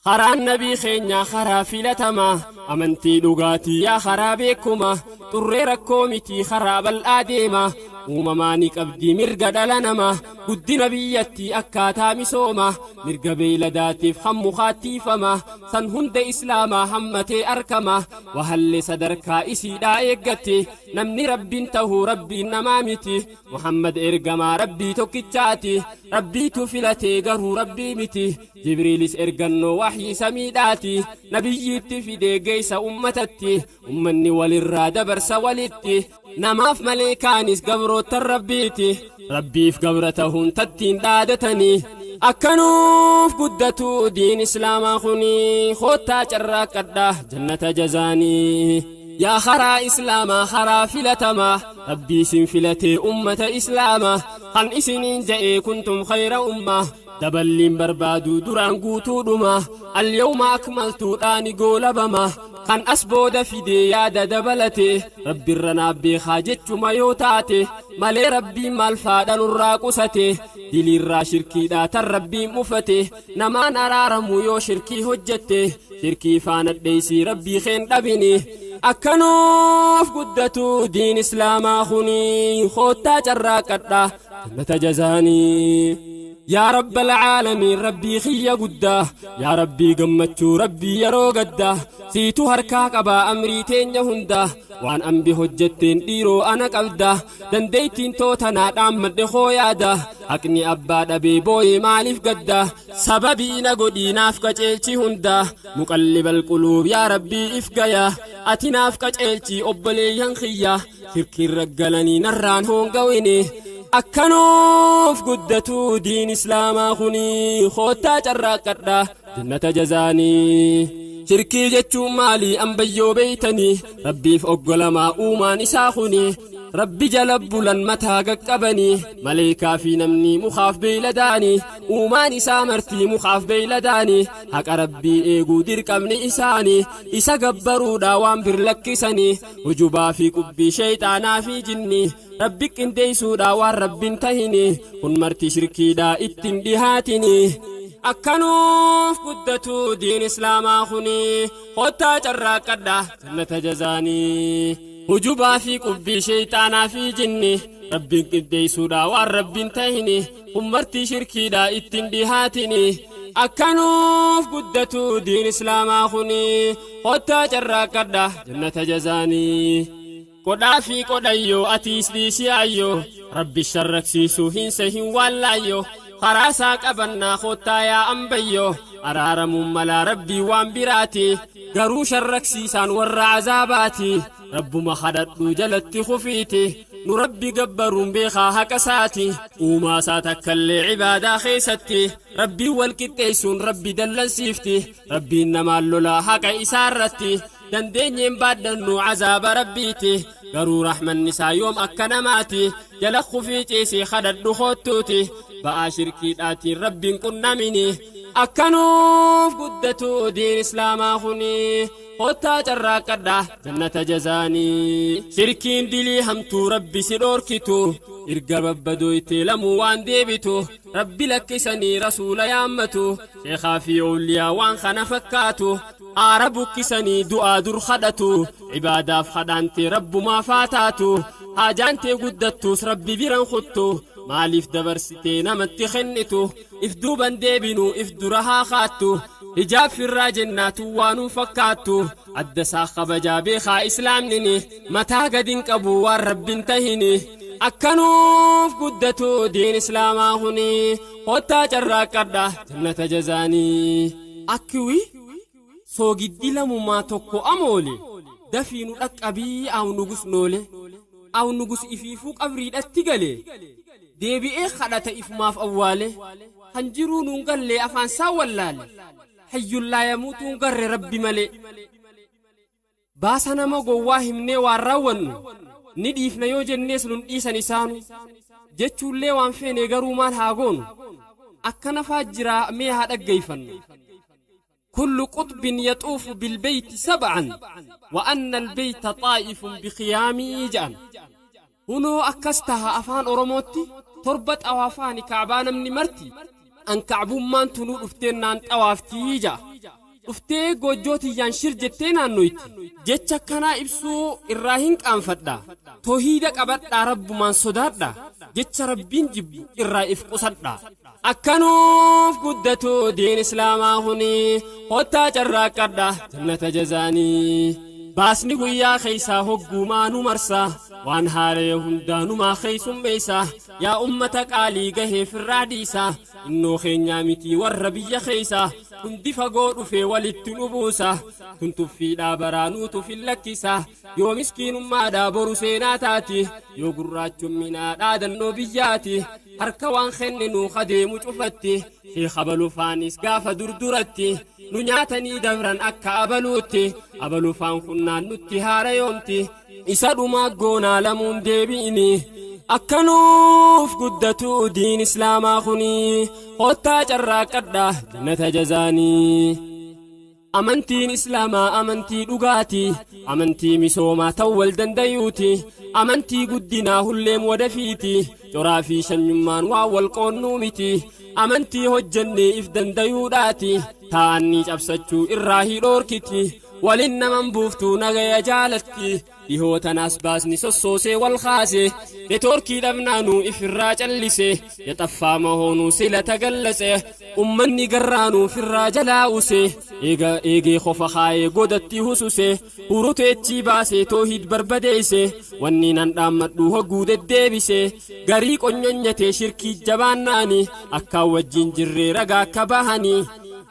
Karaan nabii keenyaa karaa filatamaa, amantii dhugaatii yaa karaa beekumaa, xurree rakkoo mitii karaa bal'aa deemaa, uumamaa ni qabdii mirga dhala namaa, guddina biyyattii akkaataa misoomaa, mirga beeyladaatiif kan mukaattiifamaa, san hunda islaamaa hammatee arkamaa, wahallee sadarkaa isiidhaa eeggatti, namni rabbiin tahuu rabbiin namaa miti, Muhammad ergamaa rabbii tokkichaati, rabbiitu filatee garuu rabbii miti. Jibriilis ergannoo waxyii samiidhaati, nabiyyiitti fidee geessa ummatatti, ummanni walirraa dabarsa walitti, namaaf maleekaanis gabroottan rabbiiti, rabbiif gabra tahuun tattiin dhaadatanii, akkanuuf guddatu diin islaamaa kuni, koottaa carraaqqadha jannata jazaanii. Yaa karaa islaamaa karaa filatamaa, rabbii isin filatee ummata islaamaa, kan isiniin ja'ee kuntum khayra ummaa, daballiin barbaadu duraan guutuudhuma, alyawma akmaltuudhaani goolabama, kan as booda fidee yaada dabalate, rabbirra naaf beekaa jechuma yoo taate malee rabbiin maal faadha nurraa qusate, diliirraa shirkiidhaa tan rabbiin mufate, namaan araaramu yoo shirkii hojjette, shirkii faana dheeysii rabbii keen dhabini, akkanuuf guddatu diin islaamaa kuni, koottaa carraaqadha jannata jazaanii. Yaa rabbal caalamiin rabbii kiyya guddaa, yaa rabbii gammachuu rabbii yeroo gaddaa, siitu harkaa qabaa amrii teenya hundaa, waan ambi hojjetteen dhiiroo ana qabda, dandeettiin tootanaa dhaammadhe koo yaada, haqni abbaa dhabee booyee maaliif gadda, sababii na godhii naaf qaceelchi hundaa, muqallibal quluub yaa rabbii if gaya, ati naaf qaceelchi obboleeyyan kiyya, shirkiin raggalanii narraan hoongawini, akkanuuf guddatu diin islaamaa kuni, koottaa carraaqqadha jannata jazaanii. Shirkii jechuun maali ambayyoo beeytanii, rabbiif oggolamaa uumaan isaa kuni, rabbi jala bulan mataa qaqqabanii, maleekaa fi namni mukaaf beeyladaanii, uumaan isaa martii mukaaf beeyladaanii, haqa rabbii eeguu dirqamni isaanii, isa gabbaruudha waan bir lakkisanii, hujubaa fi qubbii sheeyxaanaa fi jinnii, rabbi qindeessuudha waan rabbiin tahini, kun marti shirkiidha ittiin dhihaatini. Akkanuuf guddatu diin islaamaa kuni, koottaa carraaqqadha jannata jazaanii. Hujubaa fi qubbii sheeyxaanaa fi jinni, rabbiin qindeessuudha waan rabbiin tahini, kun marti shirkiidha ittiin dhihaatini. Akkanuuf guddatu diin islaamaa kuni, koottaa carraaqqadha jannata jazaanii. Qodhaa fi qodhayyoo atiis dhiisii ayyoo, rabbi sharraksiisuu hin sehin waallaayyoo, karaa isaa qabannaa koottaa yaa ambayyoo, araaramuun malaa rabbii waan biraati, garuu sharraksiisaan warra azaabaati, rabbuma kadhadhuu jalatti kufiiti, nu rabbi gabbaruun beekaa haqa isaati, uumaa isaa takkallee cibaadaa keessatti, rabbiin wal qixxeessuun rabbi dallansiifti, rabbiin namaan lolaa haqa isaa irratti, dandeenyeen baadhannu azaaba rabbiiti, garuu rahmanni isaa yoom akka namaati, jala kufii ciisii kadhadhu koottuuti, ba'aa shirkiidhaatiin rabbiin qunnamini. Akkanuuf guddatu diin islaamaa kuni, koottaa carraaqqadha jannata jazaanii. Shirkiin dilii hamtuu rabbi si dhoorkitu, erga babbadooytee lamuu waan deebitu, rabbi lakkisanii rasuula yaammatu, sheekaa fi ooliyaa waan kana fakkaatu, aara buqqisanii du'aa dur kadhatu, cibaadaaf kadhaantee rabbumaa faataatu, haajaantee guddattuus rabbi biran kuttu, maaliif dabarsitee namatti kennitu, if duuban deebinuu if dura haa kaattu, hijaab firraa jennaatu waanuu fakkaattu, adda isaa kabajaa beekaa islaamnini, mataa gadin qabu waan rabbin tahini. Akkanuuf guddatu diin islaamaa kuni, koottaa carraaqqadha jannata jazaanii. Akkiwi soogiddi lamumaa tokko amoole, dafii nu dhaqqabii aw nugus noole, aw nugus ifiifuu qabriidhatti gale, deebi'ee kadhata ifumaaf awwaale, kan jiruu nuun gallee afaan isaa wallaale, hayyullaa yamuutuun garre rabbi malee. Baasa nama gowwaa himnee waan raawwannu, ni dhiifna yoo jennees nun dhiisan isaanu, jechuullee waan feene garuu maal haa goonu, akkana faa jiraa mee haa dhaggeeffannu. كل قطب يطوف بالبيت سبعا وأن البيت طائف بقيامي جأن هنو أكستها أفان أورموتي تربت أوافاني كعبان من مرتي أن كعبون مان تنو أفتين نان طوافتي جا. Dhuftee goojjoo tiyyaan shir jettee naannoyti. Jecha akkanaa ibsuu irraa hin qaanfadha. Toohiida qabadhaa rabbumaan sodaadha. Jecha rabbiin jibbu irraa if qusadha. Akkanuuf guddatu diin islaamaa kuni kottaa carraaqqadha jannata jazaanii. Baasni guyyaa keeysaa hogguumaa nu marsa waan haaree hundaa numaa keeysummeeysa yaa ummata qaalii gahee firraa dhiisa innoo keenyaa mitii warra biyya keeysa hundi fagoo dhufee walitti nu buusa tun tuffiidhaa baraanuutu fin lakkisa yoo miskiinummaadhaa boru seenaa taati yoo gurraachumminaa dhaadannoo biyyaati harka waan kenninuu kadeemu cufatti sheekh abalufaanis gaafa durduratti nu nyaatanii dabran akka abaluutti abalufaan kunnaan nutti haara yoomti isa dhumaa goonaa lamuun deebi'ini akkanuuf guddatu diin islaamaa kuni kottaa carraaqqadha jannata jazaanii. Amantiin islaamaa amantii dhugaati amantii misoomaa ta'u wal dandayuuti amantii guddinaa hulleem wadafiiti coraa fi shanyummaan waan wal qoonnuu miti amantii hojjennee if dandayuudhaati taa'anii cabsachuu irraa hidhoorkiti walin naman buuftuu nagaya jaalatti dhihoo tanaas baasni sossoosee wal kaase netoorkii dhabnaanuu ifirraa callise yaxaffaa mahoonuu sila tagallase ummanni garraanuu firraa jalaa use eega eegee qofa kaayee godatti hususe huruteechii baasee toohid barbadeeyse wanni nan dhaammadhu hogguu deddeebise garii qonyonyatee shirkii jabaannaani akkaan wajjin jirree ragaa akka bahanii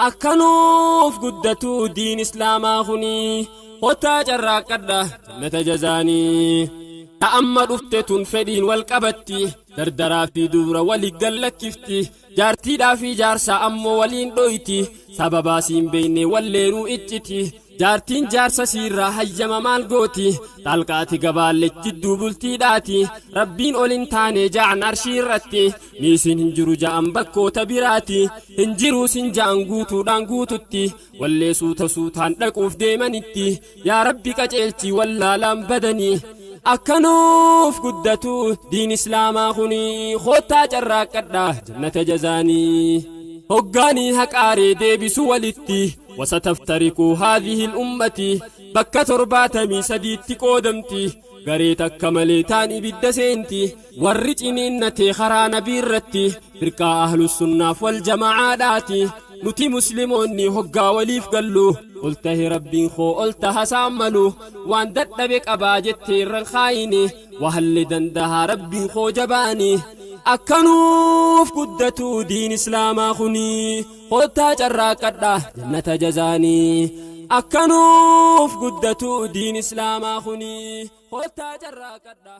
akkanuuf guddatu diin islaamaa kunii kottaa carraaqqadha jannata jazaanii. Ta amma dhufte tun fedhiin wal qabatti dardaraa fi dubra wali gallakkifti jaartiidhaa fi jaarsa ammoo waliin dhoyti sababaa siin beeyne walleenuu icciti jaartiin jaarsa siirraa hayyama maal gooti xalqaati gabaalle jidduu bultiidhaati rabbiin ol hin taane ja'an arshii irratti miisiin hin jiru ja'an bakkoota biraati hin jiruu sin ja'an guutuudhaan guututti wallee suuta suutaan dhaquuf deemanitti yaa rabbi qaceelchi wallaalaan badanii akkanuuf guddatu diin islaamaa kuni kottaa carraaqqadha jannata jazaanii. Hoggaanii haqaaree deebisu walitti wasataftariquu haadhihi ummati bakka 73tti qoodamti garee takka malee taan ibidda seenti warri ciniinnatee karaa nabii irratti firqaa ahlus sunnaaf wal jamacaadhaati nuti musliimoonni hoggaa waliif gallu ol tahe rabbiin koo ol taha saammalu waan dadhabe qabaa jettee irran kaayini wahalli dandahaa rabbiin koo jabaani akkanuuf guddatu diin islaamaa kuni kottaa carraaqqadha jannata jazaanii akkanuuf guddatu diin islaamaa kuni kottaa carraaqqadha.